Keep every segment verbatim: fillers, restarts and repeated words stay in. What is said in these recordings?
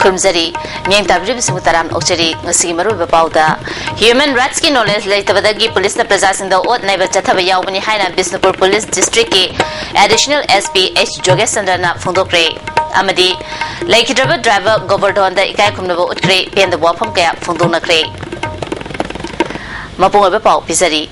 ꯈꯨꯔꯨꯝꯖꯔꯤ꯫ ꯃꯤꯠꯌꯦꯡ ꯇꯥꯕꯤꯔꯤꯕꯁꯤꯡꯕꯨ ꯇꯔꯥꯝꯅ ꯑꯣꯛꯆꯔꯤ꯫ ꯉꯁꯤꯒꯤ ꯃꯔꯨꯑꯣꯏꯕ ꯄꯥꯎꯗ, human rightsꯀꯤ knowledge ꯂꯩꯇꯕꯗꯒꯤ ꯄꯨꯂꯤꯁꯅ ꯄ꯭ꯔꯖꯥꯁꯤꯡꯗ ꯑꯣꯠ ꯅꯩꯕ ꯆꯠꯊꯕ ꯌꯥꯎꯕꯅꯤ ꯍꯥꯏꯅ ꯕꯤꯁꯅꯨꯄꯨꯔ ꯄꯨꯂꯤꯁ ꯗꯤꯁꯇ꯭ꯔꯤꯛꯀꯤ ꯑꯦꯗꯤꯁꯅꯦꯜ ꯑꯦꯁ ꯄꯤ ꯑꯩꯆ ꯖꯣꯒꯦꯁ ꯆꯟꯗ꯭ꯔꯅ ꯐꯣꯡꯗꯣꯛꯈ꯭ꯔꯦ꯫ ꯑꯃꯗꯤ ꯂꯩꯈꯤꯗ꯭ꯔꯕ ꯗ꯭ꯔꯥꯏꯚꯔ ꯒꯣꯕꯔꯙꯣꯟꯗ ꯏꯀꯥꯏ ꯈꯨꯝꯅꯕ ꯎꯠꯈ꯭ꯔꯦ, ꯄꯦꯟꯗꯕ ꯋꯥꯐꯝ ꯀꯌꯥ ꯐꯣꯡꯗꯣꯛꯅꯈ꯭ꯔꯦ꯫ ꯃꯄꯨꯡ ꯑꯣꯏꯕ ꯄꯥꯎ ꯄꯤꯖꯔꯤ꯫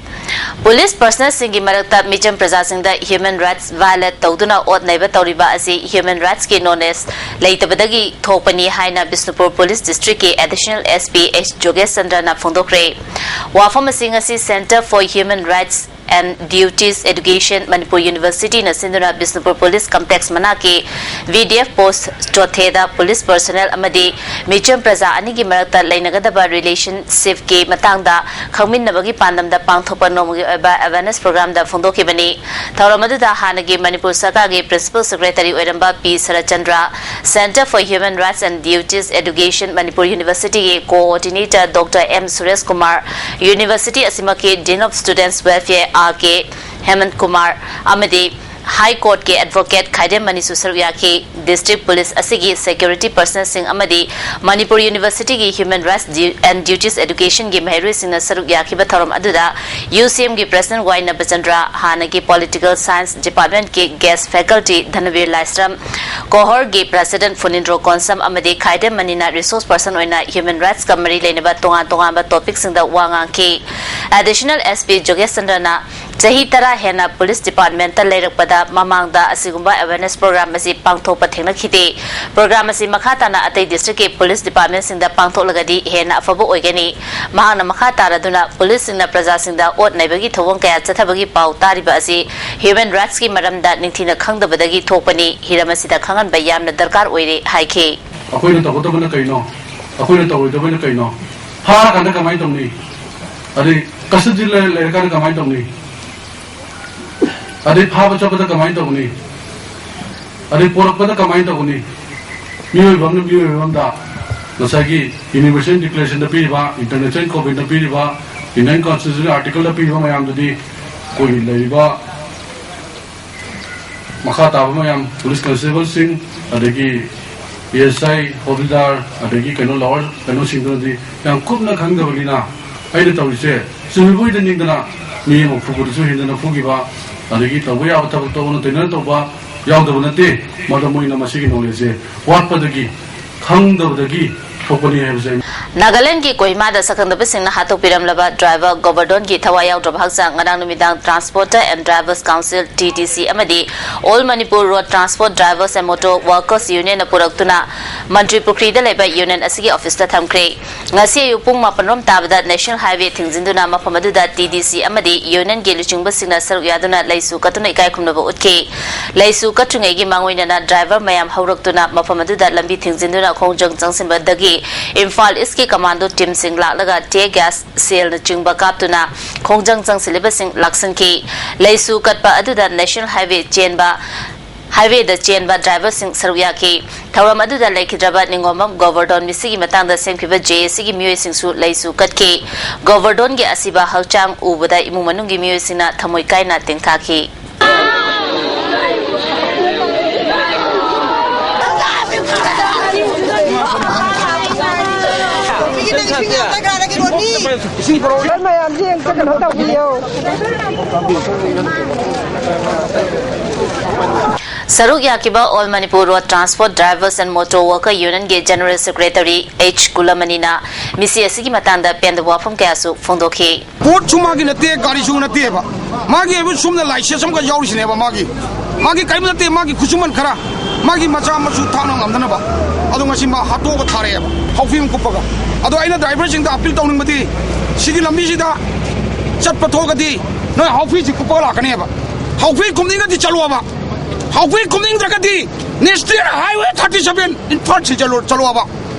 ꯄꯨꯂꯤꯁ ꯄꯔꯁꯅꯦꯜꯁꯤꯡꯒꯤ ꯃꯔꯛꯇ ꯃꯤꯆꯝ ꯄ꯭ꯔꯖꯥꯁꯤꯡꯗ human rights violate ꯇꯧꯗꯨꯅ ꯑꯣꯠ ꯅꯩꯕ ꯇꯧꯔꯤꯕ ꯑꯁꯤ human rightsꯀꯤ knowledge ꯂꯩꯇꯕꯗꯒꯤ ꯊꯣꯛꯄꯅꯤ ꯍꯥꯏꯅ ꯕꯤꯁꯅꯨꯄꯨꯔ ꯄꯨꯂꯤꯁ ꯗꯤꯁꯇ꯭ꯔꯤꯛꯀꯤ ꯑꯦꯗꯤꯁꯅꯦꯜ ꯑꯦꯁ ꯄꯤ ꯑꯩꯆ ꯖꯣꯒꯦꯁ ꯆꯟꯗ꯭ꯔꯅ ꯐꯣꯡꯗꯣꯛꯈ꯭ꯔꯦ꯫ ꯋꯥꯐꯝ ꯑꯁꯤ ꯉꯁꯤ Centre for Human Rights and Duties Education Manipur ꯌꯨꯅꯤꯚꯔꯁꯤꯇꯤꯅ ꯁꯤꯟꯗꯨꯅ ꯕꯤꯁꯅꯨꯄꯨꯔ ꯄꯨꯂꯤꯁ ꯀꯝꯄ꯭ꯂꯦꯛꯁ ꯃꯅꯥꯛꯀꯤ ꯚꯤ ꯗꯤ ꯑꯦꯐ ꯄꯣꯁ ꯆꯣꯊꯦꯗ ꯄꯨꯂꯤꯁ ꯄꯔꯁꯅꯦꯜ ꯑꯃꯗꯤ ꯃꯤꯆꯝ ꯄ꯭ꯔꯖꯥ ꯑꯅꯤꯒꯤ ꯃꯔꯛꯇ ꯂꯩꯅꯒꯗꯕ ꯔꯤꯂꯦꯁꯟꯁꯤꯞꯀꯤ ꯃꯇꯥꯡꯗ ꯈꯪꯃꯤꯟꯅꯕꯒꯤ ꯄꯥꯟꯗꯝꯗ ꯄꯥꯡꯊꯣꯛꯄ ꯅꯣꯡꯃꯒꯤ ꯑꯣꯏꯕ ꯑꯦꯋꯦꯔꯅꯦꯁ ꯄ꯭ꯔꯣꯒ꯭ꯔꯥꯝꯗ ꯐꯣꯡꯗꯣꯛꯈꯤꯕꯅꯤ꯫ ꯊꯧꯔꯝ ꯑꯗꯨꯗ ꯍꯥꯟꯅꯒꯤ ꯃꯅꯤꯄꯨꯔ ꯁꯔꯀꯥꯔꯒꯤ ꯄ꯭ꯔꯤꯟꯁꯤꯄꯜ ꯁꯦꯀ꯭ꯔꯦꯇꯔꯤ ꯑꯣꯏꯔꯝꯕ ꯄꯤ Saratchandra, Centre for Human Rights and Duties Education Manipur ꯌꯨꯅꯤꯚꯔꯁꯤꯇꯤꯒꯤ coordinator doctor M Suresh Kumar, university ꯑꯁꯤꯃꯛꯀꯤ Dean of Students Welfare R K Hemant Kumar ꯑꯃꯗꯤ ꯍꯥꯏ ꯀꯣꯔꯠꯀꯤ ꯑꯦꯗꯚꯣꯀꯦꯠ ꯈꯥꯏꯗꯦꯝ ꯃꯅꯤꯁꯨ ꯁꯔꯨꯛ ꯌꯥꯈꯤ꯫ ꯗꯤꯁꯇ꯭ꯔꯤꯛ ꯄꯨꯂꯤꯁ ꯑꯁꯤꯒꯤ ꯁꯦꯀ꯭ꯌꯨꯔꯤꯇꯤ ꯄꯔꯁꯅꯦꯜꯁꯤꯡ ꯑꯃꯗꯤ ꯃꯅꯤꯄꯨꯔ ꯌꯨꯅꯤꯚꯔꯁꯤꯇꯤꯒꯤ Human Rights Du- and Duties Educationꯒꯤ ꯃꯍꯩꯔꯣꯏꯁꯤꯡꯅ ꯁꯔꯨꯛ ꯌꯥꯈꯤꯕ ꯊꯧꯔꯝ ꯑꯗꯨꯗ ꯌꯨ ꯁꯤ ꯑꯦꯝꯒꯤ ꯄ꯭ꯔꯁꯤꯗꯦꯟ ꯋꯥꯏ ꯅꯕꯆꯟꯗ꯭ꯔ, ꯍꯥꯟꯅꯒꯤ ꯄꯣꯂꯤꯇꯤꯀꯦꯜ ꯁꯥꯏꯟꯁ ꯗꯤꯄꯥꯔꯠꯃꯦꯟꯠꯀꯤ ꯒꯦꯁ ꯐꯦꯀꯜꯇꯤ ꯙꯅꯕꯤꯔ ꯂꯥꯏꯁ꯭ꯔꯝ, ꯀꯣꯍꯣꯔꯒꯤ ꯄ꯭ꯔꯁꯤꯗꯦꯟꯠ ꯐꯨꯅꯤꯟꯗ꯭ꯔꯣ ꯀꯣꯟꯁꯝ ꯑꯃꯗꯤ ꯈꯥꯏꯗꯦꯝ ꯃꯅꯤꯅ ꯔꯤꯁꯣꯔꯁ ꯄꯔꯁꯟ ꯑꯣꯏꯅ ꯍ꯭ꯌꯨꯃꯦꯟ ꯔꯥꯏꯠꯁꯀ ꯃꯔꯤ ꯂꯩꯅꯕ ꯇꯣꯉꯥꯟ ꯇꯣꯉꯥꯟꯕ ꯇꯣꯄꯤꯛꯁꯤꯡꯗ ꯋꯥ ꯉꯥꯡꯈꯤ꯫ ꯑꯦꯗꯤꯁꯅꯦꯜ ꯑꯦꯁ ꯄꯤ ꯖꯣꯒꯦꯁ ꯆꯟꯗ꯭ꯔꯅ ꯆꯍꯤ ꯇꯔꯥ ꯍꯦꯟꯅ ꯄꯨꯂꯤꯁ ꯗꯤꯄꯥꯔꯠꯃꯦꯟꯠꯇ ꯂꯩꯔꯛꯄꯗ ꯃꯃꯥꯡꯗ ꯑꯁꯤꯒꯨꯝꯕ ꯑꯦꯋꯦꯔꯅꯦꯁ ꯄ꯭ꯔꯣꯒ꯭ꯔꯥꯝ ꯑꯁꯤ ꯄꯥꯡꯊꯣꯛꯄ ꯊꯦꯡꯅꯈꯤꯗꯦ꯫ ꯄ꯭ꯔꯣꯒ꯭ꯔꯥꯝ ꯑꯁꯤ ꯃꯈꯥ ꯇꯥꯅ ꯑꯇꯩ ꯗꯤꯁꯇ꯭ꯔꯤꯛꯀꯤ ꯄꯨꯂꯤꯁ ꯗꯤꯄꯥꯔꯠꯃꯦꯟꯠꯁꯤꯡꯗ ꯄꯥꯡꯊꯣꯛꯂꯒꯗꯤ ꯍꯦꯟꯅ ꯑꯐꯕ ꯑꯣꯏꯒꯅꯤ꯫ ꯃꯍꯥꯛꯅ ꯃꯈꯥ ꯇꯥꯔꯗꯨꯅ ꯄꯨꯂꯤꯁꯁꯤꯡꯅ ꯄ꯭ꯔꯖꯥꯁꯤꯡꯗ ꯑꯣꯠ ꯅꯩꯕꯒꯤ ꯊꯧꯑꯣꯡ ꯀꯌꯥ ꯆꯠꯊꯕꯒꯤ ꯄꯥꯎ ꯇꯥꯔꯤꯕ ꯑꯁꯤ ꯍ꯭ꯌꯨꯃꯦꯟ ꯔꯥꯏꯠꯁꯀꯤ ꯃꯔꯝꯗ ꯅꯤꯡꯊꯤꯅ ꯈꯪꯗꯕꯗꯒꯤ ꯊꯣꯛꯄꯅꯤ꯫ ꯍꯤꯔꯝ ꯑꯁꯤꯗ ꯈꯪꯍꯟꯕ ꯌꯥꯝꯅ ꯗꯔꯀꯥꯔ ꯑꯣꯏꯔꯦ ꯍꯥꯏꯈꯤ꯫ ꯑꯩꯈꯣꯏꯅ ꯇꯧꯒꯗꯕꯅ ꯀꯩꯅꯣ? ꯑꯩꯈꯣꯏꯅ ꯇꯧꯔꯣꯏꯗꯕꯅ ꯀꯩꯅꯣ? ꯐꯥꯔꯀꯥꯟꯗ ꯀꯃꯥꯏꯅ ꯇꯧꯅꯤ? ꯑꯗꯩ ꯀꯁꯇꯗꯤ ꯂꯩ-, ꯂꯩꯔꯀꯥꯟꯗ ꯀꯃꯥꯏꯅ ꯇꯧꯅꯤ? ꯑꯗꯩ ꯐꯥꯕ ꯆꯠꯄꯗ ꯀꯃꯥꯏꯅ ꯇꯧꯅꯤ? ꯑꯗꯩ ꯄꯣꯔꯛꯄꯗ ꯀꯃꯥꯏꯅ ꯇꯧꯒꯅꯤ? ꯃꯤꯑꯣꯏꯕ ꯑꯃꯅ ꯃꯤꯑꯣꯏꯕ ꯑꯃꯗ ꯉꯁꯥꯏꯒꯤ ꯌꯨꯅꯤꯚꯔꯁꯦꯜ ꯗꯤꯀ꯭ꯂꯦꯔꯦꯁꯟꯗ ꯄꯤꯔꯤꯕ, ꯏꯟꯇꯔꯅꯦꯁꯅꯦꯜ ꯀꯣꯚꯦꯟꯠꯇ ꯄꯤꯔꯤꯕ, ꯏꯟꯗꯤꯌꯟ ꯀꯣꯟꯁꯇꯤꯇ꯭ꯌꯨꯁꯟ ꯑꯥꯔꯇꯤꯀꯜꯗ ꯄꯤꯔꯤꯕ ꯃꯌꯥꯝꯗꯨꯗꯤ ꯑꯩꯈꯣꯏꯒꯤ ꯂꯩꯔꯤꯕ ꯃꯈꯥ ꯇꯥꯕ ꯃꯌꯥꯝ ꯄꯨꯂꯤꯁ ꯀꯟꯁꯇꯦꯕꯜꯁꯤꯡ, ꯑꯗꯒꯤ ꯑꯦꯁ ꯑꯥꯏ, ꯍꯣꯕꯤꯗꯥꯔ, ꯑꯗꯒꯤ ꯀꯩꯅꯣ ꯂꯋꯥꯔ ꯀꯩꯅꯣꯁꯤꯡꯗꯨꯅꯗꯤ ꯌꯥꯝ ꯀꯨꯞꯅ ꯈꯪꯗꯕꯅꯤꯅ, ꯑꯩꯅ ꯇꯧꯔꯤꯁꯦ ꯆꯨꯝꯃꯤꯕꯣꯏꯗ ꯅꯤꯡꯗꯅ ꯃꯤ ꯑꯃ ꯐꯨꯕꯗꯁꯨ ꯍꯦꯟꯗꯅ ꯐꯨꯈꯤꯕ, ꯑꯗꯒꯤ ꯇꯧꯕ ꯌꯥꯕ ꯊꯕꯛ ꯇꯧꯕꯅ ꯇꯣꯏꯅ ꯇꯧꯕ ꯌꯥꯎꯗꯕ ꯅꯠꯇꯦ꯫ ꯃꯔꯝ ꯑꯣꯏꯅ ꯃꯁꯤꯒꯤ ꯅꯣꯂꯦꯖꯁꯦ ꯋꯥꯠꯄꯗꯒꯤ, ꯈꯪꯗꯕꯗꯒꯤ ꯊꯣꯛꯄꯅꯤ ꯍꯥꯏꯕꯁꯦ ꯑꯩ ꯅꯥꯒꯥꯂꯦꯟꯗꯒꯤ ꯀꯣꯍꯤꯃꯥꯗ ꯁꯛꯈꯪꯗꯕꯁꯤꯡꯅ ꯍꯥꯠꯇꯣꯛꯄꯤꯔꯝꯂꯕ ꯗ꯭ꯔꯥꯏꯚꯔ ꯒꯣꯕꯔꯗꯣꯟꯒꯤ ꯊꯋꯥꯏ ꯌꯥꯎꯗ꯭ꯔꯕ ꯍꯛꯆꯥꯡ ꯉꯔꯥꯡ ꯅꯨꯃꯤꯗꯥꯡ Transporter and Drivers Council, T D C, ꯑꯃꯗꯤ All Manipur Road Transport Drivers and Motor Workers Unionꯅ ꯄꯨꯔꯛꯇꯨꯅ ꯃꯟꯇ꯭ꯔꯤ ꯄꯨꯈ꯭ꯔꯤꯗ ꯂꯩꯕ ꯌꯨꯅꯤꯌꯟ ꯑꯁꯤꯒꯤ ꯑꯣꯐꯤꯁꯇ ꯊꯝꯈ꯭ꯔꯦ꯫ ꯉꯁꯤ ꯑꯌꯨꯛ ꯄꯨꯡ ꯃꯥꯄꯟ ꯔꯣꯝ ꯇꯥꯕꯗ ꯅꯦꯁꯅꯦꯜ ꯍꯥꯏꯋꯦ ꯊꯤꯡꯖꯤꯟꯗꯨꯅ ꯃꯐꯝ ꯑꯗꯨꯗ T D C ꯑꯃꯗꯤ ꯌꯨꯅꯤꯌꯟꯒꯤ ꯂꯨꯆꯤꯡꯕꯁꯤꯡꯅ ꯁꯔꯨꯛ ꯌꯥꯗꯨꯅ ꯂꯩꯁꯨ ꯀꯠꯇꯨꯅ ꯏꯀꯥꯏ ꯈꯨꯝꯅꯕ ꯎꯠꯈꯤ꯫ ꯂꯩꯁꯨ ꯀꯠꯇ꯭ꯔꯤꯉꯩꯒꯤ ꯃꯥꯡꯑꯣꯏꯅꯅ ꯗ꯭ꯔꯥꯏꯚꯔ ꯃꯌꯥꯝ ꯍꯧꯔꯛꯇꯨꯅ ꯃꯐꯝ ꯑꯗꯨꯗ ꯂꯝꯕꯤ ꯊꯤꯡꯖꯤꯟꯗꯨꯅ ꯈꯣꯡꯖꯪ ꯆꯪꯁꯤꯟꯕꯗꯒꯤ ꯏꯝꯐꯥꯜ ꯏꯁꯀꯤ ꯀꯃꯥꯟꯗꯣ ꯇꯤꯝꯁꯤꯡ ꯂꯥꯛꯂꯒ tear gas, ꯁꯦꯜꯅꯆꯤꯡꯕ ꯀꯥꯞꯇꯨꯅ ꯈꯣꯡꯖꯪ ꯆꯪꯁꯤꯜꯂꯤꯕꯁꯤꯡ ꯂꯥꯛꯁꯤꯟꯈꯤ꯫ ꯂꯩꯁꯨ ꯀꯠꯄ ꯑꯗꯨꯗ ꯅꯦꯁꯅꯦꯜ ꯍꯥꯏꯋꯦ ꯆꯦꯟꯕ, ꯍꯥꯏꯋꯦꯗ ꯆꯦꯟꯕ ꯗ꯭ꯔꯥꯏꯚꯔꯁꯤꯡ ꯁꯔꯨꯛ ꯌꯥꯈꯤ꯫ ꯊꯧꯔꯝ ꯑꯗꯨꯗ ꯂꯩꯈꯤꯗ꯭ꯔꯕ ꯅꯤꯡꯉꯣꯝꯕꯝ ꯒꯣꯕꯔꯗꯣꯟ ꯃꯤꯁꯤꯒꯤ ꯃꯇꯥꯡꯗ ꯁꯦꯝꯈꯤꯕ J A Cꯒꯤ ꯃꯤꯑꯣꯏꯁꯤꯡꯁꯨ ꯂꯩꯁꯨ ꯀꯠꯈꯤ꯫ ꯒꯣꯕꯔꯗꯣꯟꯒꯤ ꯑꯁꯤꯕ ꯍꯛꯆꯥꯡ ꯎꯕꯗ ꯏꯃꯨꯡ ꯃꯅꯨꯡꯒꯤ ꯃꯤꯑꯣꯏꯁꯤꯡꯅ ꯊꯃꯣꯏ ꯀꯥꯏꯅ ꯇꯦꯡꯊꯥꯈꯤ꯫ ꯃꯌꯥꯝꯁꯤ ꯑꯝꯇ ꯀꯩꯅꯣ ꯇꯧꯕꯤꯌꯣ꯫ ꯁꯔꯨꯛ ꯌꯥꯈꯤꯕ All Manipur Road Transport Drivers and Motor Worker Unionꯒꯤ General Secretary H ꯀꯨꯂꯃꯅꯤꯅ ꯃꯤꯁꯤ ꯑꯁꯤꯒꯤ ꯃꯇꯥꯡꯗ ꯄꯦꯟꯗꯕ ꯋꯥꯐꯝ ꯀꯌꯥꯁꯨ ꯐꯣꯡꯗꯣꯛꯈꯤ꯫ ꯄꯣꯠꯁꯨ ꯃꯥꯒꯤ ꯅꯠꯇꯦ, ꯒꯥꯔꯤꯁꯨ ꯅꯠꯇꯦꯕ꯫ ꯃꯥꯒꯤ ꯑꯣꯏꯕ ꯁꯣꯝꯗ ꯂꯥꯏꯁꯦꯟꯁ ꯑꯃꯒ ꯌꯥꯎꯔꯤꯁꯤꯅꯦꯕ ꯃꯥꯒꯤ꯫ ꯃꯥꯒꯤ ꯀꯔꯤꯝ ꯅꯠꯇꯦ, ꯃꯥꯒꯤ ꯈꯨꯠꯁꯨꯃꯟ ꯈꯔ, ꯃꯥꯒꯤ ꯃꯆꯥ ꯃꯁꯨ ꯊꯥꯛꯅ ꯉꯝꯗꯅꯕ꯫ ꯑꯗꯣ ꯉꯁꯤ ꯃꯥ ꯍꯥꯠꯇꯣꯛꯑꯒ ꯊꯥꯔꯛꯑꯦꯕ, ꯍꯥꯎꯐꯤ ꯑꯃ ꯀꯨꯞꯄꯒ꯫ ꯑꯗꯣ ꯑꯩꯅ ꯗ꯭ꯔꯥꯏꯚꯔꯁꯤꯡꯗ ꯑꯄꯤꯜ ꯇꯧꯅꯤꯡꯕꯗꯤ, ꯁꯤꯒꯤ ꯂꯝꯕꯤꯁꯤꯗ ꯆꯠꯄ ꯊꯣꯛꯑꯒꯗꯤ ꯅꯣꯏ ꯍꯥꯎꯐꯤꯁꯤ ꯀꯨꯞꯄꯒ ꯂꯥꯛꯀꯅꯦꯕ꯫ ꯍꯥꯎꯐꯤ ꯀꯨꯞꯅꯤꯡꯉꯗꯤ ꯆꯠꯂꯣꯕ, ꯍꯥꯎꯐꯤ ꯀꯨꯞꯅꯤꯡꯗ꯭ꯔꯒꯗꯤ National Highway thirty seven Imphal ꯁꯤ ꯆꯠꯂꯣ, ꯆꯠꯂꯣꯕ꯫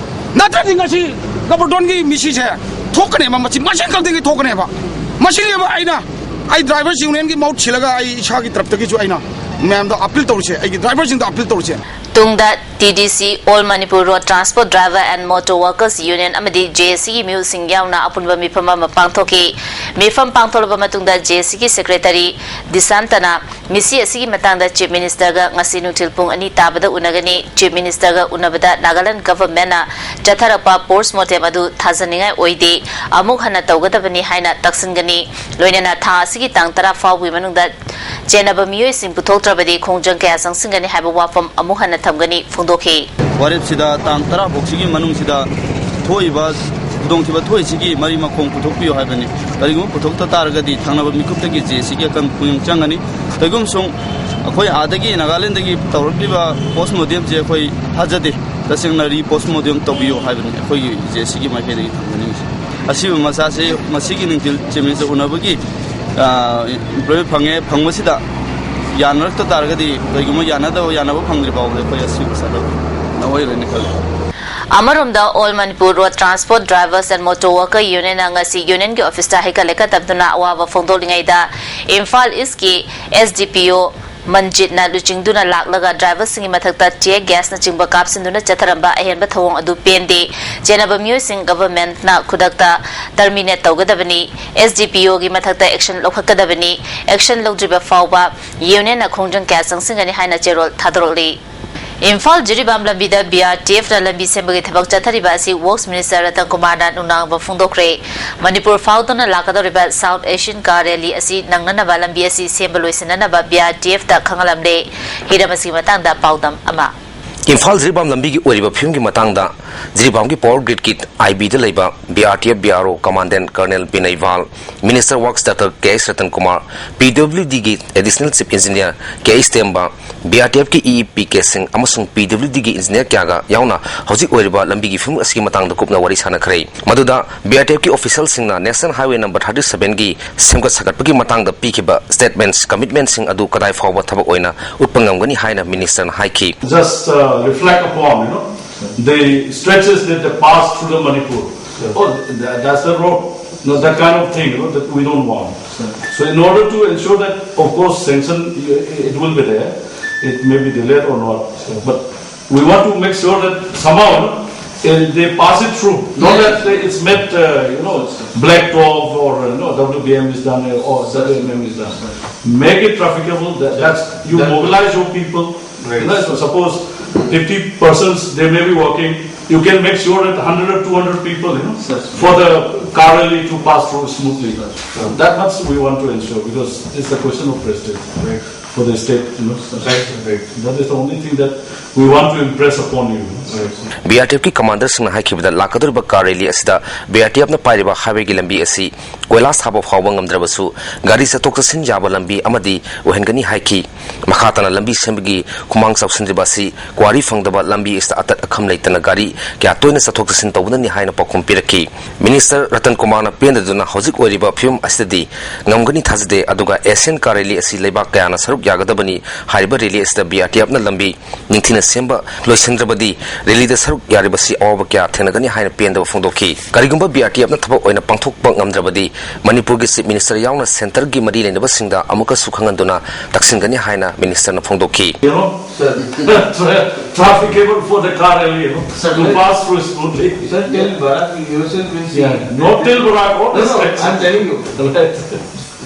ꯅꯠꯇ꯭ꯔꯗꯤ ꯉꯁꯤ ꯒꯕꯔꯗꯣꯟꯒꯤ ꯃꯤꯁꯤꯁꯦ ꯊꯣꯛꯀꯅꯦꯕ, ꯃꯁꯤ ꯃꯁꯤꯡ ꯈꯛꯇꯒꯤ ꯊꯣꯛꯀꯅꯦꯕ꯫ ꯃꯁꯤꯅꯦꯕ ꯑꯩꯅ, ꯑꯩ ꯗ꯭ꯔꯥꯏꯚꯔꯁ ꯌꯨꯅꯤꯌꯟꯒꯤ ꯃꯍꯨꯠ ꯁꯤꯜꯂꯒ ꯑꯩ ꯏꯁꯥꯒꯤ ꯇꯔꯞꯇꯒꯤꯁꯨ ꯑꯩꯅ ꯃꯌꯥꯝꯗ ꯑꯄꯤꯜ ꯇꯧꯔꯤꯁꯦ, ꯑꯩꯒꯤ ꯗ꯭ꯔꯥꯏꯚꯔꯁꯤꯡꯗ ꯑꯄꯤꯜ ꯇꯧꯔꯤꯁꯦ꯫ ꯇꯨꯡꯗ ꯇꯤ ꯗꯤ ꯁꯤ, All Manipur Road Transport Driver and Motor Workers Union ꯑꯃꯗꯤ ꯖꯦ ꯑꯦ ꯁꯤꯒꯤ ꯃꯤꯍꯨꯠꯁꯤꯡ ꯌꯥꯎꯅ ꯑꯄꯨꯟꯕ ꯃꯤꯐꯝ ꯑꯃ ꯄꯥꯡꯊꯣꯛꯈꯤ꯫ ꯃꯤꯐꯝ ꯄꯥꯡꯊꯣꯛꯂꯕ ꯃꯇꯨꯡꯗ ꯖꯦ ꯑꯦ ꯁꯤꯒꯤ ꯁꯦꯀ꯭ꯔꯦꯇꯔꯤ ꯗꯤꯁꯥꯟꯇꯅ ꯃꯤꯁꯤ ꯑꯁꯤꯒꯤ ꯃꯇꯥꯡꯗ ꯆꯤꯐ ꯃꯤꯅꯤꯁꯇꯔꯒ ꯉꯁꯤ ꯅꯨꯡꯊꯤꯜ ꯄꯨꯡ ꯑꯅꯤ ꯇꯥꯕꯗ ꯎꯅꯒꯅꯤ꯫ ꯆꯤꯐ ꯃꯤꯅꯤꯁꯇꯔꯒ ꯎꯅꯕꯗ ꯅꯥꯒꯥꯂꯦꯟ ꯒꯚꯔꯟꯃꯦꯟꯠꯅ ꯆꯠꯊꯔꯛꯄ ꯄꯣꯁꯃꯣꯔꯇꯦꯝ ꯑꯗꯨ ꯊꯥꯖꯅꯤꯡꯉꯥꯏ ꯑꯣꯏꯗꯦ, ꯑꯃꯨꯛ ꯍꯟꯅ ꯇꯧꯒꯗꯕꯅꯤ ꯍꯥꯏꯅ ꯇꯛꯁꯤꯟꯒꯅꯤ꯫ ꯂꯣꯏꯅꯅ ꯊꯥ ꯑꯁꯤꯒꯤ ꯇꯥꯡ ꯇꯔꯥ ꯐꯥꯎꯕꯒꯤ ꯃꯅꯨꯡꯗ ꯆꯦꯟꯅꯕ ꯃꯤꯑꯣꯏꯁꯤꯡ ꯄꯨꯊꯣꯛꯇ꯭ꯔꯕꯗꯤ ꯈꯣꯡꯖꯪ ꯀꯌꯥ ꯆꯪꯁꯤꯟꯒꯅꯤ ꯍꯥꯏꯕ ꯋꯥꯐꯝ ꯑꯃꯨꯛ ꯍꯟꯅ ꯊꯝꯒꯅꯤ ꯐꯣꯡꯗꯣꯛꯈꯤ꯫ ꯋꯥꯔꯦꯞꯁꯤꯗ ꯇꯥꯡ ꯇꯔꯥ ꯐꯥꯎꯁꯤꯒꯤ ꯃꯅꯨꯡꯁꯤꯗ ꯊꯣꯛꯏꯕ ꯈꯨꯗꯣꯡꯊꯤꯕ ꯊꯣꯛꯏꯁꯤꯒꯤ ꯃꯔꯤ ꯃꯈꯣꯡ ꯄꯨꯊꯣꯛꯄꯤꯌꯨ ꯍꯥꯏꯕꯅꯤ꯫ ꯀꯔꯤꯒꯨꯝꯕ ꯄꯨꯊꯣꯛꯇ ꯇꯥꯔꯒꯗꯤ ꯊꯪꯅꯕ ꯃꯤꯀꯨꯞꯇꯒꯤ ꯖꯦ ꯑꯦ ꯁꯤꯒꯤ ꯑꯀꯟꯕ ꯄꯨꯛꯅꯤꯡ ꯆꯪꯒꯅꯤ꯫ ꯀꯩꯒꯨꯝꯁꯨꯡ ꯑꯩꯈꯣꯏ ꯑꯥꯗꯒꯤ ꯅꯥꯒꯥꯂꯦꯟꯗꯒꯤ ꯇꯧꯔꯛꯂꯤꯕ ꯄꯣꯁꯃꯣꯔꯇꯦꯝꯁꯦ ꯑꯩꯈꯣꯏ ꯊꯥꯖꯗꯦ꯫ ꯇꯁꯦꯡꯅ ꯔꯤ ꯄꯣꯁꯃꯣꯔꯇꯦꯝ ꯇꯧꯕꯤꯌꯨ ꯍꯥꯏꯕꯅꯤ ꯑꯩꯈꯣꯏꯒꯤ ꯖꯦ ꯑꯦ ꯁꯤꯒꯤ ꯃꯥꯏꯀꯩꯗꯒꯤ ꯊꯝꯖꯅꯤꯡꯉꯤꯁꯦ꯫ ꯑꯁꯤꯕ ꯃꯆꯥꯁꯦ ꯃꯁꯤꯒꯤ ꯅꯨꯡꯊꯤꯜ ꯆꯤꯐ ꯃꯤꯅꯤꯁꯇꯔ ꯎꯅꯕꯒꯤ ꯑꯦꯝꯄ꯭ꯂꯣꯏꯃꯦꯟꯠ ꯐꯪꯉꯦ꯫ ꯐꯪꯕꯁꯤꯗ ꯌꯥꯅꯔꯛꯇ ꯇꯥꯔꯒꯗꯤ, ꯀꯩꯒꯨꯝꯕ ꯌꯥꯅꯗꯕ, ꯌꯥꯅꯕ ꯐꯪꯗ꯭ꯔꯤ ꯐꯥꯎꯕꯗ ꯑꯩꯈꯣꯏ ꯑꯁꯤꯕ ꯆꯠꯂꯔꯣꯏ ꯈꯜꯂꯤ꯫ ꯑꯃꯔꯣꯝꯗ, All Manipur Road Transport Drivers and Motor Worker Unionꯅ ꯉꯁꯤ ꯌꯨꯅꯤꯌꯟꯒꯤ ꯑꯣꯐꯤꯁꯇ ꯍꯩꯀꯠ ꯂꯩꯀꯠ ꯇꯧꯗꯨꯅ ꯑꯋꯥꯕ ꯐꯣꯡꯗꯣꯛꯂꯤꯉꯩꯗ, ꯏꯝꯐꯥꯜ ꯏꯁꯀꯤ ꯑꯦꯁ ꯗꯤ ꯄꯤ ꯑꯣ ꯃꯟꯖꯤꯠꯅ ꯂꯨꯆꯤꯡꯗꯨꯅ ꯂꯥꯛꯂꯒ ꯗ꯭ꯔꯥꯏꯚꯔꯁꯤꯡꯒꯤ ꯃꯊꯛꯇ tear gasꯅꯆꯤꯡꯕ ꯀꯥꯞꯁꯤꯟꯗꯨꯅ ꯆꯠꯊꯔꯝꯕ ꯑꯍꯦꯟꯕ ꯊꯧꯑꯣꯡ ꯑꯗꯨ ꯄꯦꯟꯗꯦ꯫ ꯆꯦꯟꯅꯕ ꯃꯤꯑꯣꯏꯁꯤꯡ ꯒꯚꯔꯟꯃꯦꯟꯠꯅ ꯈꯨꯗꯛꯇ terminate ꯇꯧꯒꯗꯕꯅꯤ꯫ ꯑꯦꯁ ꯗꯤ ꯄꯤ ꯑꯣꯒꯤ ꯃꯊꯛꯇ action ꯂꯧꯈꯠꯀꯗꯕꯅꯤ꯫ Action ꯂꯧꯗ꯭ꯔꯤꯕ ꯐꯥꯎꯕ ꯌꯨꯅꯤꯌꯟꯅ ꯈꯣꯡꯖꯪ ꯀꯌꯥ ꯆꯪꯁꯤꯟꯒꯅꯤ ꯍꯥꯏꯅ ꯆꯦꯔꯣꯜ ꯊꯥꯗꯣꯔꯛꯂꯤ꯫ ꯏꯝꯐꯥꯜ ꯖꯤꯔꯤꯕꯥꯝ ꯂꯝꯕꯤꯗ ꯕꯤ ꯑꯥꯔ ꯇꯤ ꯑꯦꯐꯅ ꯂꯝꯕꯤ ꯁꯦꯝꯕꯒꯤ ꯊꯕꯛ ꯆꯠꯊꯔꯤꯕ ꯑꯁꯤ ꯋꯔꯛꯁ ꯃꯤꯅꯤꯁꯇꯔ ꯔꯇꯟ ꯀꯨꯃꯥꯔꯅ ꯅꯨꯡꯅꯥꯡꯕ ꯐꯣꯡꯗꯣꯛꯈ꯭ꯔꯦ꯫ ꯃꯅꯤꯄꯨꯔ ꯐꯥꯎꯗꯨꯅ ꯂꯥꯛꯀꯗꯧꯔꯤꯕ South Asian Car Rally ꯑꯁꯤ ꯅꯪꯅꯅꯕ ꯂꯝꯕꯤ ꯑꯁꯤ ꯁꯦꯝꯕ ꯂꯣꯏꯁꯤꯟꯅꯅꯕ ꯕꯤ ꯑꯥꯔ ꯇꯤ ꯑꯦꯐꯇ ꯈꯪꯍꯜꯂꯝꯂꯦ꯫ ꯍꯤꯔꯝ ꯑꯁꯤꯒꯤ ꯃꯇꯥꯡꯗ ꯄꯥꯎꯗꯝ ꯑꯃ꯫ ꯏꯝꯐꯥꯜ ꯖꯤꯔꯤꯕꯥꯝ ꯂꯝꯕꯤꯒꯤ ꯑꯣꯏꯔꯤꯕ ꯐꯤꯕꯝꯒꯤ ꯃꯇꯥꯡꯗ ꯖꯤꯔꯤꯕꯥꯝꯒꯤ power gridꯀꯤ ꯑꯥꯏ ꯕꯤꯗ ꯂꯩꯕ B R T F B R O commandant colonel Binay Val, minister works doctor K H Ratan Kumar, P W ꯗꯤꯒꯤ additional chief engineer K H Temba, B R T ꯑꯦꯐꯀꯤ ꯏ ꯏ ꯄꯤ ꯀꯦ ꯁꯤꯡ ꯑꯃꯁꯨꯡ ꯄꯤ ꯗꯕ꯭ꯂꯤꯎ ꯗꯤꯒꯤ ꯏꯟꯖꯤꯅꯤꯌꯔ ꯀꯌꯥꯒ ꯌꯥꯎꯅ ꯍꯧꯖꯤꯛ ꯑꯣꯏꯔꯤꯕ ꯂꯝꯕꯤꯒꯤ ꯐꯤꯕꯝ ꯑꯁꯤꯒꯤ ꯃꯇꯥꯡꯗ ꯀꯨꯞꯅ ꯋꯥꯔꯤ ꯁꯥꯅꯈ꯭ꯔꯦ꯫ ꯃꯗꯨꯗ ꯕꯤ ꯑꯥꯔ ꯇꯤ ꯑꯦꯐꯀꯤ ꯑꯣꯐꯤꯁꯤꯌꯦꯜꯁꯤꯡꯅ National Highway number thirty sevenꯒꯤ ꯁꯦꯝꯒꯠ ꯁꯥꯒꯠꯄꯒꯤ ꯃꯇꯥꯡꯗ ꯄꯤꯈꯤꯕ statements, commitmentꯁꯤꯡ ꯑꯗꯨ ꯀꯗꯥꯏ ꯐꯥꯎꯕ ꯊꯕꯛ ꯑꯣꯏꯅ ꯎꯠꯄ ꯉꯝꯒꯅꯤ ꯍꯥꯏꯅ ꯃꯤꯅꯤꯁꯇꯔꯅ ꯍꯥꯏꯈꯤ꯫ Just uh, reflect upon, you know, the stretches that they pass through the Manipur. Oh, tha- that's the road. No, that kind of thing, you know, that we don't want. So in order to ensure that, of course, sanction, it will be there. It may be delayed or not. But We want to make sure that somehow, you know, eh, they pass it through. Not that they, it's met, uh, you know, black top or, uh, you know, W B M is done, uh, or W M M is done. Make it trafficable. That, that's, you mobilize your people. Right. You know, so suppose fifty persons, they may be working. You can make sure that hundred or two hundred people, you know, for the car rally to pass through smoothly. That much we want to ensure because it's a question of prestige, right, for the state, you know. Right, right. That is the only thing that we want to impress upon you. Right. B R T ꯑꯦꯐꯀꯤ ꯀꯃꯥꯟꯗꯔꯁꯤꯡꯅ ꯍꯥꯏꯈꯤꯕꯗ, ꯂꯥꯛꯀꯗꯧꯔꯤꯕ car rally ꯑꯁꯤꯗ B R T ꯑꯦꯐꯅ ꯄꯥꯏꯔꯤꯕ ꯍꯥꯏꯋꯦꯒꯤ ꯂꯝꯕꯤ ꯑꯁꯤ ꯀꯣꯏꯂꯥꯁ ꯊꯥꯕ ꯐꯥꯎꯕ ꯉꯝꯗ꯭ꯔꯕꯁꯨ, ꯒꯥꯔꯤ ꯆꯠꯊꯣꯛ ꯆꯠꯁꯤꯟ ꯌꯥꯕ ꯂꯝꯕꯤ ꯑꯃꯗꯤ ꯑꯣꯏꯍꯟꯒꯅꯤ ꯍꯥꯏꯈꯤ꯫ ꯃꯈꯥ ꯇꯥꯅ ꯂꯝꯕꯤ ꯁꯦꯝꯕꯒꯤ ꯈꯨꯃꯥꯡ ꯆꯥꯎꯁꯤꯟꯗ꯭ꯔꯤꯕ ꯑꯁꯤ ꯀ꯭ꯋꯥꯔꯤ ꯐꯪꯗꯕ ꯂꯝꯕꯤ ꯑꯁꯤꯗ ꯑꯇꯠ ꯑꯈꯝ ꯂꯩꯇꯅ ꯒꯥꯔꯤ ꯀꯌꯥ ꯇꯣꯏꯅ ꯆꯠꯊꯣꯛ ꯆꯠꯁꯤꯟ ꯇꯧꯕꯅꯅꯤ ꯍꯥꯏꯅ ꯄꯥꯎꯈꯨꯝ ꯄꯤꯔꯛꯈꯤ꯫ ꯃꯤꯅꯤꯁꯇꯔ ꯔꯇꯟ ꯀꯨꯃꯥꯔꯅ ꯄꯦꯟꯗꯗꯨꯅ ꯍꯧꯖꯤꯛ ꯑꯣꯏꯔꯤꯕ ꯐꯤꯕꯝ ꯑꯁꯤꯗꯗꯤ ꯉꯝꯒꯅꯤ ꯊꯥꯖꯗꯦ, ꯑꯗꯨꯒ ꯑꯦꯁꯤꯌꯥꯟ ꯀꯥꯔ ꯔꯦꯂꯤ ꯑꯁꯤ ꯂꯩꯕꯥꯛ ꯀꯌꯥꯅ ꯁꯔꯨꯛ ꯌꯥꯒꯗꯕꯅꯤ꯫ ꯍꯥꯏꯔꯤꯕ ꯔꯦꯂꯤ ꯑꯁꯤꯗ ꯕꯤ ꯑꯥꯔ ꯇꯤ ꯑꯦꯐꯅ ꯂꯝꯕꯤ ꯅꯤꯡꯊꯤꯅ ꯁꯦꯝꯕ ꯂꯣꯏꯁꯤꯟꯗ꯭ꯔꯕꯗꯤ ꯔꯦꯂꯤꯗ ꯁꯔꯨꯛ ꯌꯥꯔꯤꯕꯁꯤ ꯑꯋꯥꯕ ꯀꯌꯥ ꯊꯦꯡꯅꯒꯅꯤ ꯍꯥꯏꯅ ꯄꯦꯟꯗꯕ ꯐꯣꯡꯗꯣꯛꯈꯤ꯫ ꯀꯔꯤꯒꯨꯝꯕ ꯕꯤ ꯑꯥꯔ ꯇꯤ ꯑꯦꯐꯅ ꯊꯕꯛ ꯑꯣꯏꯅ ꯄꯥꯡꯊꯣꯛꯄ ꯉꯝꯗ꯭ꯔꯕꯗꯤ ꯃꯅꯤꯄꯨꯔꯒꯤ ꯆꯤꯐ ꯃꯤꯅꯤꯁꯇꯔ ꯌꯥꯎꯅ ꯁꯦꯟꯇꯔꯒꯤ ꯃꯔꯤ ꯂꯩꯅꯕꯁꯤꯡꯗ ꯑꯃꯨꯛꯀꯁꯨ ꯈꯪꯍꯟꯗꯨꯅ ꯇꯛꯁꯤꯟꯒꯅꯤ ꯍꯥꯏꯅ ꯃꯤꯅꯤꯁꯇꯔꯅ ꯐꯣꯡꯗꯣꯛꯈꯤ꯫ You know, tra- trafficable for the car rally, you know, to pass through smoothly. Sir, till Barak yourself will see. Yeah, not till Barak, all No, the no, steps. I'm telling you. Right.